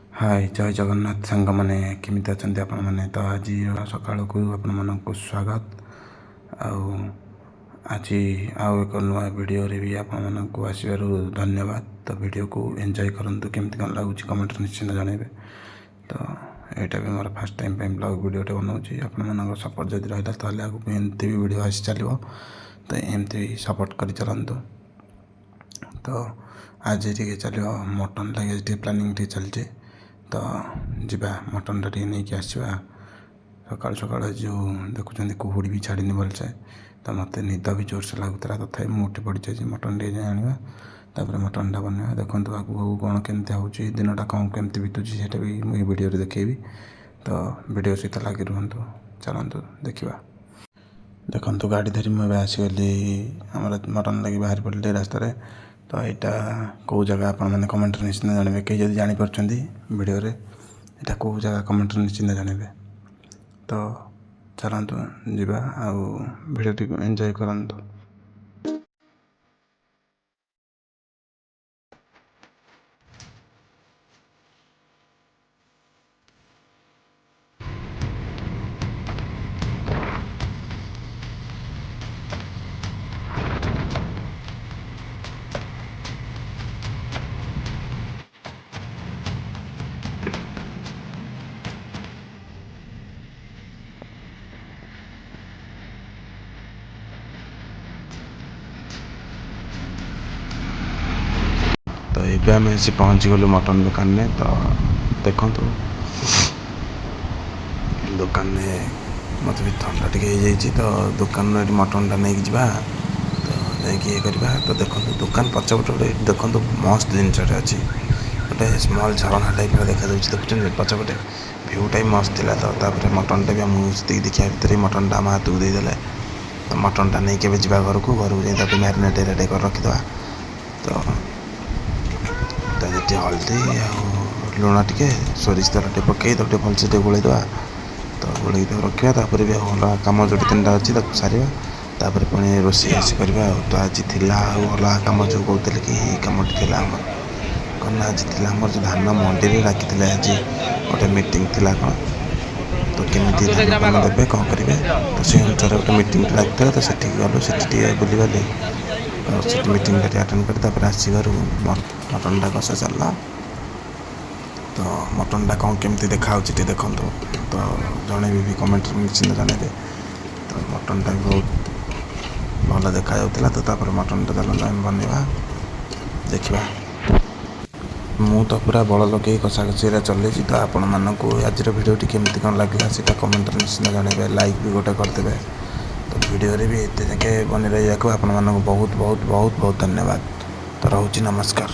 ହାଏ, ଜୟ ଜଗନ୍ନାଥ ସାଙ୍ଗମାନେ। କେମିତି ଅଛନ୍ତି ଆପଣମାନେ? ତ ଆଜି ସକାଳକୁ ଆପଣମାନଙ୍କୁ ସ୍ୱାଗତ। ଆଉ ଆଜି ଆଉ ଏକ ନୂଆ ଭିଡ଼ିଓରେ ବି ଆପଣମାନଙ୍କୁ ଆସିବାରୁ ଧନ୍ୟବାଦ। ତ ଭିଡ଼ିଓକୁ ଏନ୍ଜୟ କରନ୍ତୁ। କେମିତି କ'ଣ ଲାଗୁଛି, କମେଣ୍ଟରେ ନିଶ୍ଚିନ୍ତ ଜଣାଇବେ। ତ ଏଇଟା ବି ମୋର ଫାର୍ଷ୍ଟ ଟାଇମ୍ ପାଇଁ ବ୍ଲଗ୍ ଭିଡ଼ିଓଟେ ବନାଉଛି। ଆପଣମାନଙ୍କ ସପୋର୍ଟ ଯଦି ରହିଲା, ତାହେଲେ ଆଗକୁ ଏମିତି ବି ଭିଡ଼ିଓ ଆସି ଚାଲିବ। ତ ଏମିତି ସପୋର୍ଟ କରି ଚାଲନ୍ତୁ। ତ ଆଜି ଟିକେ ଚାଲିବ ମଟନ୍ ଲାଗି, ଟିକେ ପ୍ଲାନିଂ ଟିକେ ଚାଲିଛି। ତ ଯିବା, ମଟନ୍ଟା ଟିକେ ନେଇକି ଆସିବା। ସକାଳୁ ସକାଳୁ ଯେଉଁ ଦେଖୁଛନ୍ତି, କୁହୁଡ଼ି ବି ଛାଡ଼ିନି ଭଲସେ। ତ ମୋତେ ନିଦ ବି ଜୋରସେ ଲାଗୁଥିଲା, ତଥାପି ମୁଁ ଉଠି ପଡ଼ିଛି। ଆଜି ମଟନ୍ ଟିକେ ଯାଇ ଆଣିବା, ତାପରେ ମଟନ୍ଟା ବନେଇବା। ଦେଖନ୍ତୁ ଆଗକୁ ଆଗକୁ କ'ଣ କେମିତି ହେଉଛି, ଦିନଟା କ'ଣ କେମିତି ବିତୁଛି, ସେଇଟା ବି ମୁଁ ଏଇ ଭିଡ଼ିଓରେ ଦେଖେଇବି। ତ ଭିଡ଼ିଓ ସହିତ ଲାଗି ରୁହନ୍ତୁ। ଚାଲନ୍ତୁ ଦେଖିବା। ଦେଖନ୍ତୁ, ଗାଡ଼ି ଧରି ମୁଁ ଏବେ ଆସିଗଲି। ଆମର ମଟନ୍ ଲାଗି ବାହାରି ପଡ଼ିଲି ରାସ୍ତାରେ। ତ ଏଇଟା କେଉଁ ଜାଗା, ଆପଣମାନେ କମେଣ୍ଟରେ ନିଶ୍ଚିନ୍ତ ଜଣାଇବେ। କେହି ଯଦି ଜାଣିପାରୁଛନ୍ତି ଭିଡ଼ିଓରେ ଏଇଟା କେଉଁ ଜାଗା, କମେଣ୍ଟରେ ନିଶ୍ଚିନ୍ତ ଜଣାଇବେ। ତ ଚାଲନ୍ତୁ ଯିବା ଆଉ ଭିଡ଼ିଓଟିକୁ ଏନ୍ଜୟ କରନ୍ତୁ। ତ ଏବେ ଆମେ ଆସି ପହଞ୍ଚିଗଲୁ ମଟନ୍ ଦୋକାନରେ। ତ ଦେଖନ୍ତୁ, ଦୋକାନରେ ମୋତେ ବି ଥଣ୍ଡା ଟିକେ ହେଇଯାଇଛି। ତ ଦୋକାନରୁ ଏଠି ମଟନ୍ଟା ନେଇକି ଯିବା, ତ ଯାଇକି ଇଏ କରିବା। ତ ଦେଖନ୍ତୁ, ଦୋକାନ ପଛପଟେ ଗୋଟେ ଦେଖନ୍ତୁ ମସ୍ତ ଜିନିଷଟେ ଅଛି। ଗୋଟେ ସ୍ମଲ୍ ଝରଣା ଟାଇପ୍ର ଦେଖାଯାଉଛି, ଦେଖୁଛନ୍ତି ପଛପଟେ। ଭିଉଟା ବି ମସ୍ତ ଥିଲା। ତ ତାପରେ ମଟନ୍ଟା ବି ଆମକୁ ସେତିକି ଦେଖିବା ଭିତରେ ମଟନ୍ଟା ଆମ ହାତକୁ ଦେଇଦେଲେ। ତ ମଟନ୍ଟା ନେଇକି ଏବେ ଯିବା ଘରକୁ। ଘରକୁ ଯାଇ ତାକୁ ମ୍ୟାରିନେଟ୍ ଏରିଆ ଟିକେ କରି ରଖିଦେବା। ତ ତା ଟିକେ ହଳଦୀ ଆଉ ଲୁଣ, ଟିକେ ସୋରିଷ ତେଲ ଟିକେ ପକାଇ ତାକୁ ଟିକେ ଭଲସେ ଟିକେ ଗୋଳେଇ ଦେବା। ତ ଗୋଳେଇକି ତାକୁ ରଖିବା। ତାପରେ ବି ଆଉ ଅଲଗା କାମ ଯେଉଁଠି ତିନିଟା ଅଛି, ତାକୁ ସାରିବା। ତାପରେ ପୁଣି ରୋଷେଇ ଆସି କରିବା। ଆଉ ତ ଆଜି ଥିଲା ଆଉ ଅଲଗା କାମ, ଯେଉଁ କହୁଥିଲେ କି ଏଇ କାମଟି ଥିଲା ଆମର କ'ଣ ନା, ଆଜି ଥିଲା ଆମର ଯେଉଁ ଧାନ ମଣ୍ଡିରେ ଡାକିଥିଲେ, ଆଜି ଗୋଟେ ମିଟିଂ ଥିଲା କ'ଣ। ତ କେମିତି ଧାନ ଫାନ ଦେବେ, କ'ଣ କରିବେ, ତ ସେଇ ଅନୁସାରେ ଗୋଟେ ମିଟିଂଟେ ଡାକିଥିଲା। ତ ସେଠିକି ଗଲୁ, ସେଠି ଟିକେ ବୁଲିବାଲି ଆଉ ସେଠି ମିଟିଂଟା ଟିକେ ଆଟେଣ୍ଡ କରି ତାପରେ ଆସି ଘରକୁ ମଟନ୍ଟା କଷା ଚାଲିଲା। ତ ମଟନ୍ଟା କ'ଣ କେମିତି ଦେଖାହେଉଛି ଟିକେ ଦେଖନ୍ତୁ। ତ ଜଣେଇବେ ବି, କମେଣ୍ଟରେ ନିଶ୍ଚିନ୍ତ ଜଣେଇବେ। ତ ମଟନ୍ଟା ବି ବହୁତ ଭଲ ଦେଖାଯାଉଥିଲା। ତ ତାପରେ ମଟନ୍ଟା ଚାଲନ୍ତୁ ଆମେ ବନେଇବା, ଦେଖିବା। ମୁଁ ତ ପୁରା ବଳ ଲଗେଇ କଷାକଷିରେ ଚଲେଇଛି। ତ ଆପଣମାନଙ୍କୁ ଆଜିର ଭିଡ଼ିଓଟି କେମିତି କ'ଣ ଲାଗିଲା, ସେଇଟା କମେଣ୍ଟରେ ନିଶ୍ଚିନ୍ତ ଜଣେଇବେ। ଲାଇକ୍ ବି ଗୋଟେ କରିଦେବେ। ତ ଭିଡ଼ିଓରେ ବି ଏତେ ଯାକେ ବନି ରହିବାକୁ ଆପଣମାନଙ୍କୁ ବହୁତ ବହୁତ ବହୁତ ବହୁତ ଧନ୍ୟବାଦ। ତ ରହୁଛି, ନମସ୍କାର।